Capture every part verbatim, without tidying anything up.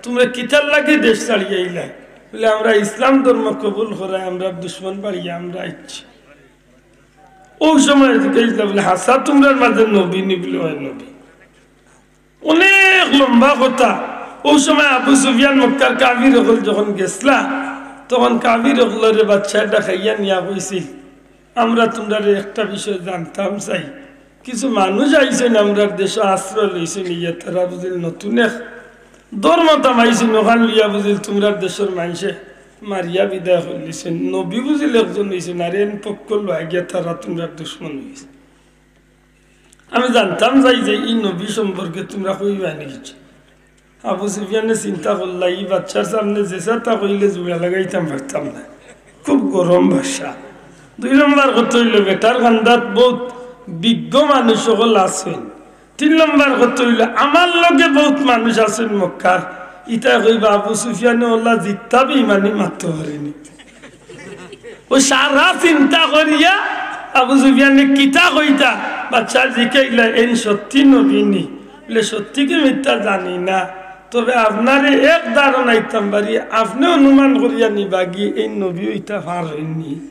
"তুমরা কিতার লাগি দেশ ছাড়িয়া আইলায়?" বলে, "আমরা ইসলাম ধর্ম কবুল করায় আমরার দুশমন বাড়িয়া আমরা আইছি।" অউ সময় জিকাইলা বলে, "হাছা তুমরার মাঝে নবী নি?" বলে, "অয় নবী।" অনেক লম্বা কথা। অউ সময় আবু সুফিয়ান মক্কার কাফির অকল যখন গেছলা, তখন কাফির অকলরে বাদশায় ডাকাইয়া নিয়া কইছিল, "আমরা তুমরারে একটা বিষয় জানতাম চাই। কিছু মানুষ আইছইন আমরার দেশো আশ্রয় লইছইন, ইয়া তারা বুঝিল নতুন এক ধর্ম তামাইছইন, অখান লইয়া বুঝিল তুমরার দেশর মানষে মারিয়া বিদায় করিলিছইন। নবী বুঝিল একজন অইছইন, আর এন পক্ষ লইয়া গিয়া তারা তুমরার দুশমন অইছে।" আমি জানতাম চাই যে ই নবী সম্পর্কে তুমরা কইবায় নি কিছু। আবু সুফিয়ানে চিন্তা করলা, "ই বাদশার সামনে যেছা তা কইলে জুড়া লাগাইতাম পারতাম না, খুব গরম বাদশা।" দুই নম্বর কথা অইলো, বেটার কান্দাত বউত বিজ্ঞ মানুষ অকল আছইন। তিন নম্বর কথা অইলো, আমার লগে বউত মানুষ আছইন মক্কার, ইতায় কইবা আবু সুফিয়ানে অলা জিত্তা বেইমানি মাততো পারেনি। অউ সারা চিন্তা করিয়া আবু সুফিয়ানে কিতা কইতা, বাদশায় জিকাইলা, "এইন সত্যি নবী নি?" বলে, "সত্যি কি মিথ্যা জানি না, তবে আপনারে এক ধারণা দিতাম পারি, আপনে অনুমান করিয়া নিবাগি এইন নবী অইতা পারইন নি।"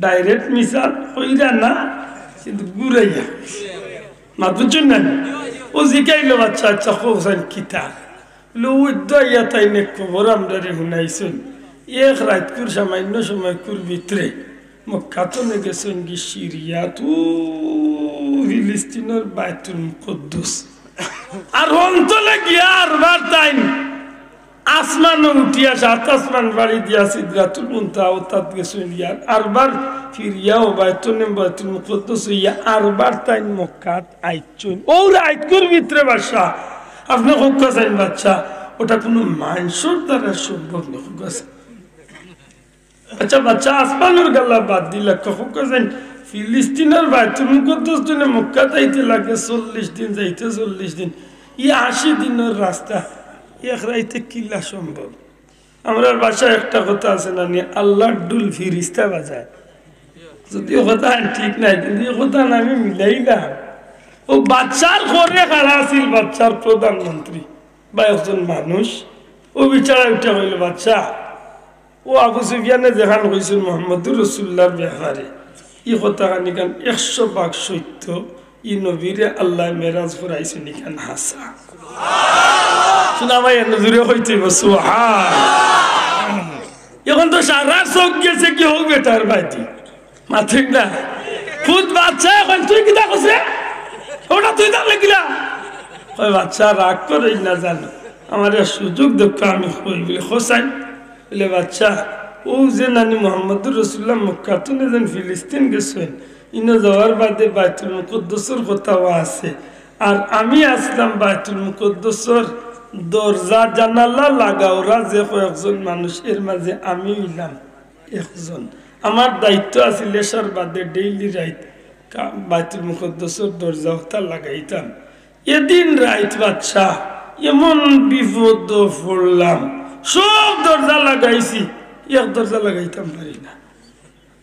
Direct মিছা কইরা না, কিন্তু ঘুরাইয়া। মাত বুঝছইন না? অউ জিকাইলো, "আচ্ছা, আচ্ছা, কও চাইন কিতা?" বলে, "অউ তো আইয়া তাইন এক খবর আমরারে হুনাইছইন। এক রাইতকুর সামান্য সময়কুর ভিতরে মক্কা তনে গেছইন গি সিরিয়াত, অউ ফিলিস্তিনর বায়তুল মুকদ্দস। আর অন তনে গিয়া আরবার তাইন আসমানো উঠিয়া সাত আসমান পাড়ি দিয়া সিদরাতুল মুনতাহা অতাত গেছইন গিয়া, আরবার ফিরিয়া অউ বায়তুল মুকদ্দস অইয়া আরবার তাইন মক্কাত আইছইন। অউ রাইতকুর ভিতরে বাদশা, আপনে কউক্কা চাইন বাদশা, অটা কুনু মানষর দ্বারা সম্ভব নি, কউক্কা চাইন।" আচ্ছা, বাদশা আসমানর গাল্লা বাদ দিলা, কউক্কা চাইন, ফিলিস্তিনর বায়তুল মুকদ্দস তনে মক্কাত আইতে লাগে চল্লিশ দিন, যাইতে চল্লিশ দিন, ই আশি দিনর রাস্তা এক রাইতে কিলা সম্ভব? আমরার ভাষায় একটা কথা আছে না নি, "আল্লার ঢুল ফিরিস্তা বাজায়।" যদিও কথা ঠিক নায়, কিন্তু ই কথা না আমি মিলাইলাম। অউ বাদশার ঘরে খাড়া আছিল বাদশার প্রধানমন্ত্রী বা একজন মানুষ, অউ বেচারায় উঠিয়া কইলো, "বাদশা, অউ আবু সুফিয়ানে যেখান কইছইন মুহাম্মদুর রাসূলুল্লাহর ব্যাপারে, ই কথাখানিখান একশো ভাগ সত্য, ই নবীরে আল্লায় মেরাজ করাইছইন, ইখান হাছা।" হুনা ভাই, এনে জুরে কইতে অইবো, সুবহান। অখন তো সারার চউখ গেছে গি অউ বেটার বায়দি। মাতিক না। খুদ বাদশায় কইন, "তুই কিতা কইছস রে? অটা তুই জানলে কিলা?" কয়, "বাদশা, রাগ করইন না জানো, আমারে সুযোগ দেউক্কা, আমি কই।" বলে, "কও চাইন।" বলে, "বাদশা, অউ যে নানি মুহাম্মদুর রাসূলুল্লাহ মক্কা তনে যেন ফিলিস্তিন গেছইন, ইনো যাওয়ার বাদে বায়তুল মুকদ্দসর কথাও আছে, আর আমি আছলাম বায়তুল মুকদ্দসর দরজা জানালা লাগাওরা যে কয়েকজন মানুষ, এর মাঝে আমি অইলাম একজন। আমার দায়িত্ব আছিল এশার বাদে ডেইলি রাইত কা-, বায়তুল মুকদ্দসর দরজা অতা লাগাইতাম। এদিন রাইত বাদশা এমন বিপদো পড়লাম, সব দরজা লাগাইছি, এক দরজা লাগাইতাম পারি না।"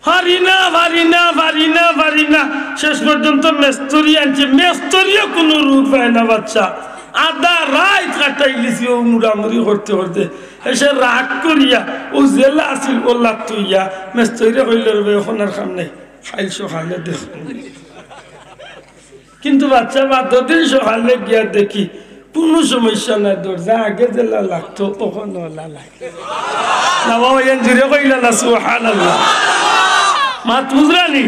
পারি না, পারি না, পারি না, পারি না। শেষ পর্যন্ত মেস্তরি আনছি, মেস্তরিও কুনু রূপ পায় না বাদশা। আধা রাইত কাটাইলিছি অউ মুড়ামুড়ি করতে করতে। শেষে রাগ করিয়া অউ যেলা আছিল অলাত থইয়া মেস্তরিরে কইলো, "রে বা, অখন আর কাম নাই, কাইল সকালে দেখমু।" কিন্তু বাদশা বাদর দিন সকালে গিয়া দেখি কুনু সমস্যা নাই, দরজা আগে যেলা লাগতো অখনো অলা লাগে। না বাবা, এন জুরে কইলা না, সুবহানাল্লাহ। মাত বুঝরা নি?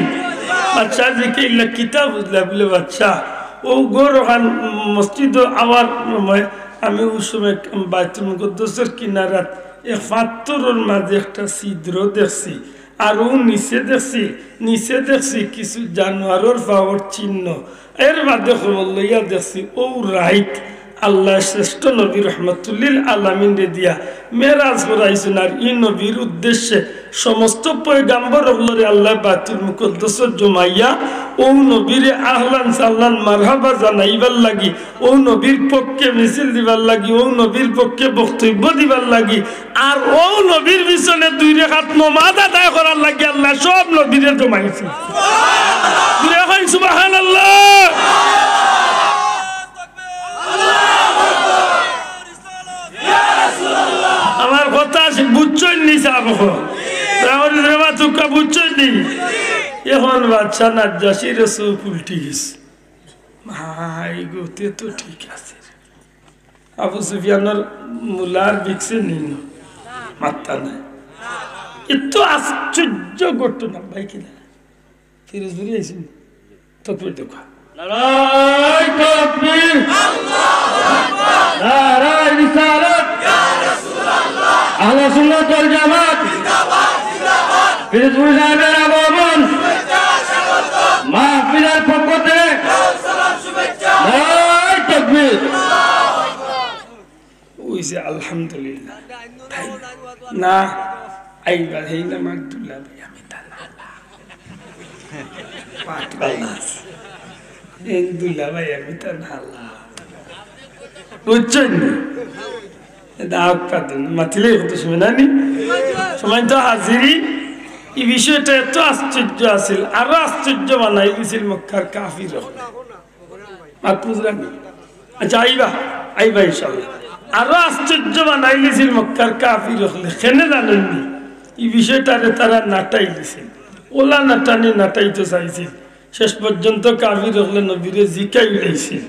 বাদশা জিকাইলা, "কিতা বুঝলা?" বলে, "বাদশা, অউ ঘর অখান মসজিদো আওয়ার সময় আমি অউ সময় বায়তুল মুকদ্দসর কিনারাত এক পাত্থরর মাঝে একটা ছিদ্র দেখছি।" আর অউ নিচে দেখছি, নিচে দেখছি কিছু জানোয়ারর পাওর চিহ্ন। এর বাদে খবর লইয়া দেখছি, অউ রাইত আল্লায় শ্রেষ্ঠ নবী রহমতুল্লিল আলামিনরে দিয়া মেরাজ করাইছইন। আর ই নবীর উদ্দেশ্যে সমস্ত পয়গাম্বর অকলরে আল্লায় বায়তুল মুকদ্দসো জমাইয়া অউ নবীরে আহলান সাহলান মারহাবা জানাইবার লাগি অউ নবীর পক্ষে মিছিল দিবার লাগি, অউ নবীর পক্ষে বক্তব্য দিবার লাগি, আর অউ নবীর পিছনে দুই রেকাত নমাজ আদায় করার লাগি আল্লায় সব নবীরে জমাইছে। জুরে কইন সুবহানাল্লাহ। কথা আছে, বুঝছইন নি সাব অকল? রাহুল রে মাতুক্কা বুঝছইন নি? এখন বাদশা নাজ্জাশির চউখ উল্টি গেছে। মাই গো, তে তো ঠিক আছে। আবু সুফিয়ানর মুলার বিকছে নিন, মাত্তা নাই। এত আশ্চর্য ঘটনা ভাই, কিনা? ফিরোজপুরি আইছেন, তকবীর দেখা। নারায়ে তাকবীর। নারায়ে রিসালাত। আহলে সুন্নাত ওয়াল জামাত। ফিরোজপুরি সাহেবের আগমন। মাহফিলের পক্ষ থেকে নারায়ে তাকবীর। ওই যে আলহামদুলিল্লাহ। না, আইবার হেই না মার দুলা ভাই, আমি তা না। পাঠ বালা আছে। এই দুলা ভাই, আমি তা না। বুঝছইন নি? এটা আপ কাটুন, মাতিলে কত সময় না নি? সময় তো হাজিরি। এই বিষয়টা এত আশ্চর্য আছিল, আরো আশ্চর্য বানাই দিছিল মক্কার কাফির অকলে। মাত বুঝরা নি? আচ্ছা, আইবা, আইবা ইনশাআল্লাহ। আরো আশ্চর্য বানাই দিছিল মক্কার কাফির অকলে। কেনে জানইন নি? এই বিষয়টারে তারা নাটাই দিছিল। ওলা নাটানি নাটাইতো চাইছিল। শেষ পর্যন্ত কাফির অকলে নবীরে জিকাই উলাইছিল,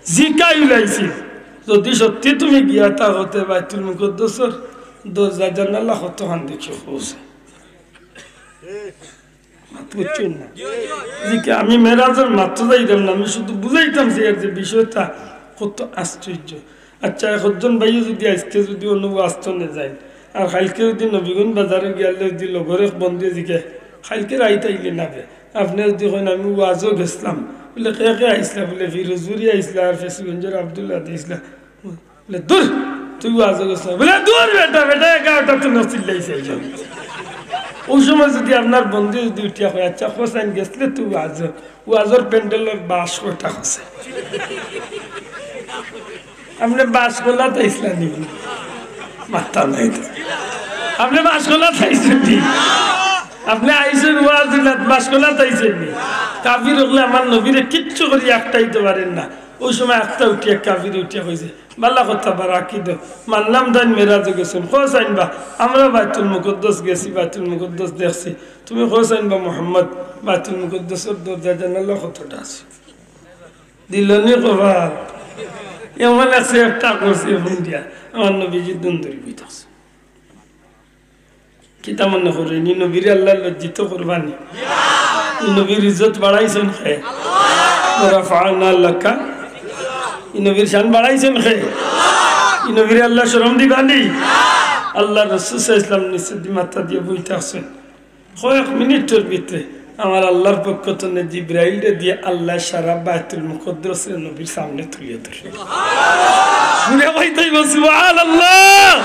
জিকাই উলাইছিল, "যদি সত্যি তুমি গিয়া থাকো তে বাইতুল মুকদ্দসর দরজা জানালা কতখান দেখি খোঁজ?" মাত বুঝছইন না? জি, কি আমি মেরাজর মাত তো যাইতাম না, আমি শুধু বুঝাইতাম চাইয়ার যে বিষয়টা কত আশ্চর্য। আচ্ছা, একজন ভাইয়ে যদি আইজকে যদি অনো ওয়াজ থনে যাইন, আর কাইলকে যদি নবীগঞ্জ বাজারো গিয়ালে যদি লগর এক বন্ধুয়ে জিকে, "কাইলকে রাইত আইলে না বে?" আপনে যদি কইন, "আমি ওয়াজো গেছলাম", বুলে, "কে কে আইছলা?" বুলে, "ফিরোজপুরি আইছলা, আর ফেঞ্চুগঞ্জর আব্দুল্লাহ আইছলা।" বুলে, "দূর, তুই ওয়াজো গেছস না।" বুলে, "দূর বেটা, বেটা, এগারোটা তো নসিল লাইছে একজন।" ওই সময় যদি আপনার বন্ধু যদি উঠিয়া কয়, "আচ্ছা, হোসেন গেছলে তুই ওয়াজো, ওয়াজর প্যান্ডেলর বাঁশ কয়টা খসে?" আপনে বাঁশগোলা চাইছলা নি? মাত্তা নাই তো। আপনে বাঁশগোলা চাইছইন নি? আপনে আইছইন ওয়াজ দিলাত, বাঁশগোলা চাইছইন নি? কাফির অকলে আমার নবীরে কিচ্ছু করি আটকাইতো পারের না। ওই সময় একটা উঠিয়া, কাফির উঠিয়া কইছে, "বালা কথা বারাকি দেও, মানলাম তাইন মেরাজো গেছইন, কও চাইন বা, আমরা বাইতুল মুকদ্দস গেছি, বাইতুল মুকদ্দস দেখছি, তুমি কও চাইন বা মোহাম্মদ, বাইতুল মুকদ্দসর দরজা জানালা কতটা আছে?" দিল নি কপাল। এমন আছে একটা করছে ফোন দিয়া, আমার নবীজি দুন্দুরি বই থাকছে। কিতা মনে করইন, ই নবীরে আল্লায় লজ্জিত করবা নি? ই নবীর ইজ্জত বাড়াইছইন কে? ওয়া রাফা'না লাকা। ই নবীর শান বাড়াইছইন কে? ই নবীরে আল্লায় শরম দিবা নি? আল্লার রসুল সাল্লাল্লাহু আলাইহি ওয়াসাল্লাম নিচেদি মাথা দিয়া বই থাকছইন। কয়েক মিনিটর ভিতরে আমার আল্লার পক্ষ তনে জিব্রাইলরে দিয়া আল্লায় সারা বাইতুল মুকদ্দসরে নবীর সামনে তুলিয়া ধরছে। ঘুরে বইতে হইব, সুবহানাল্লাহ।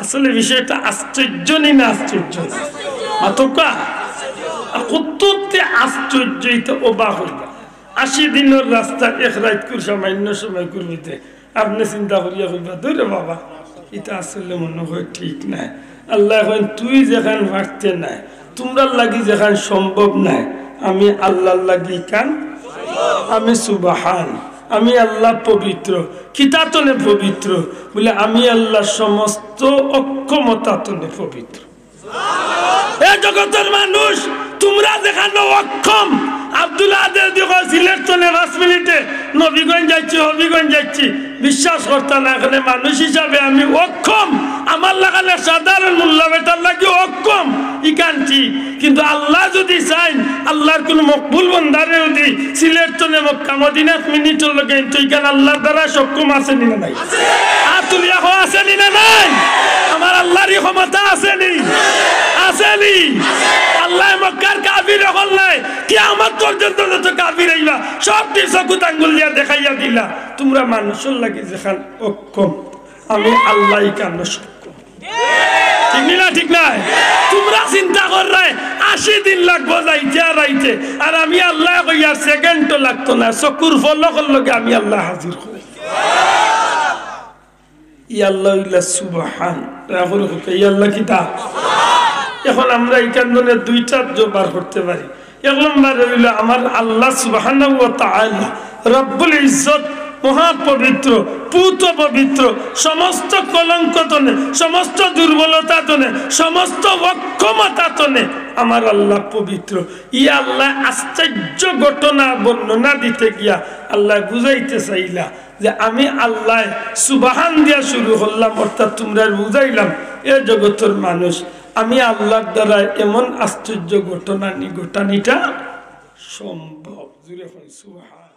আসলে বিষয়টা আশ্চর্য নি না আশ্চর্য? মাতউক্কা। আর কততে আশ্চর্য, ইতা অবাক অইবা। আশি দিনর রাস্তা এক রাইতকুর সামান্য সময়কুর ভিতরে আপনে চিন্তা করিয়া কইবা, "দূর রে বাবা, ইতা আসলে মনে হয় ঠিক নায়।" আল্লায় কইন, "তুই যেখান পারতে নায়, তুমরার লাগি যেখান সম্ভব নায়, আমি আল্লার লাগি ইখান, আমি সুবহান, আমি আল্লাহ পবিত্র।" কিতা তনে পবিত্র? বুলে, "আমি আল্লাহ সমস্ত অক্ষমতা তনে পবিত্র।" এ জগতর মানুষ, তুমরা যেখানো অক্ষম, আব্দুল আহাদে যদি কয় সিলেট তনে পাঁচ মিনিটে নবীগঞ্জ যাইছি, হবিগঞ্জ যাইছি, বিশ্বাস করতা না, এখানে মানুষ হিসাবে আমি অক্ষম। আমার লাখান সাধারণ মুল্লা বেটার লাগি অক্ষম, ইখান ঠিক। কিন্তু আল্লায় যদি চাইন, আল্লার কুনু মকবুল বন্দারে যদি সিলেট তনে মক্কা মদিনা এক মিনিটর লগে আনতো, ইখান আল্লার দ্বারা সক্ষম আছে নি না নাই? আত তুলিয়া কও, আছে নি না নাই? আমার আল্লারই ক্ষমতা আছে নি? আছে নি? আল্লায় মক্কার কাফির অকলরে, কিয়ামত পর্যন্ত যত কাফির আইবা, সবটি চকুত আঙ্গুল দিয়া দেখাইয়া দিলা, তুমরা মানুষর লাগি যেখান অক্ষম, আমি আল্লায় ইখানো সক্ষম। ঠিক নি না? ঠিক নায়? তুমরা চিন্তা কররায়, আশি দিন লাগবো যাইতে আর আইতে, আর আমি আল্লায় কইয়ার সেকেন্ডও লাগতো না, চকুর পলকর লগে আমি আল্লায় হাজির করি। ই আল্লাহ অইলা সুবহান। দয়া করি কউক্কা, ই আল্লাহ কিতা? এখন আমরা ইখান তনে দুইটা জবার করতে পারি। এক নম্বর অইলো আমার আল্লাহ সুবহানাহু ওয়া তাআলা রব্বুল ইজ্জত মহাপবিত্র, পুত পবিত্র, সমস্ত কলঙ্ক তনে, সমস্ত দুর্বলতা তনে, সমস্ত অক্ষমতা তনে আমার আল্লাহ পবিত্র। ই আল্লাহ আশ্চর্য ঘটনা বর্ণনা দিতে গিয়া আল্লাহ বুঝাইতে চাইলা যে আমি আল্লাহ সুবহান দিয়া শুরু করলাম, অর্থাৎ তুমরারে বুঝাইলাম, এ জগতর মানুষ, আমি আল্লাহর দ্বারা এমন আশ্চর্য ঘটনা নি-, ঘটানিটা সম্ভব। জুরে কই সুবহান।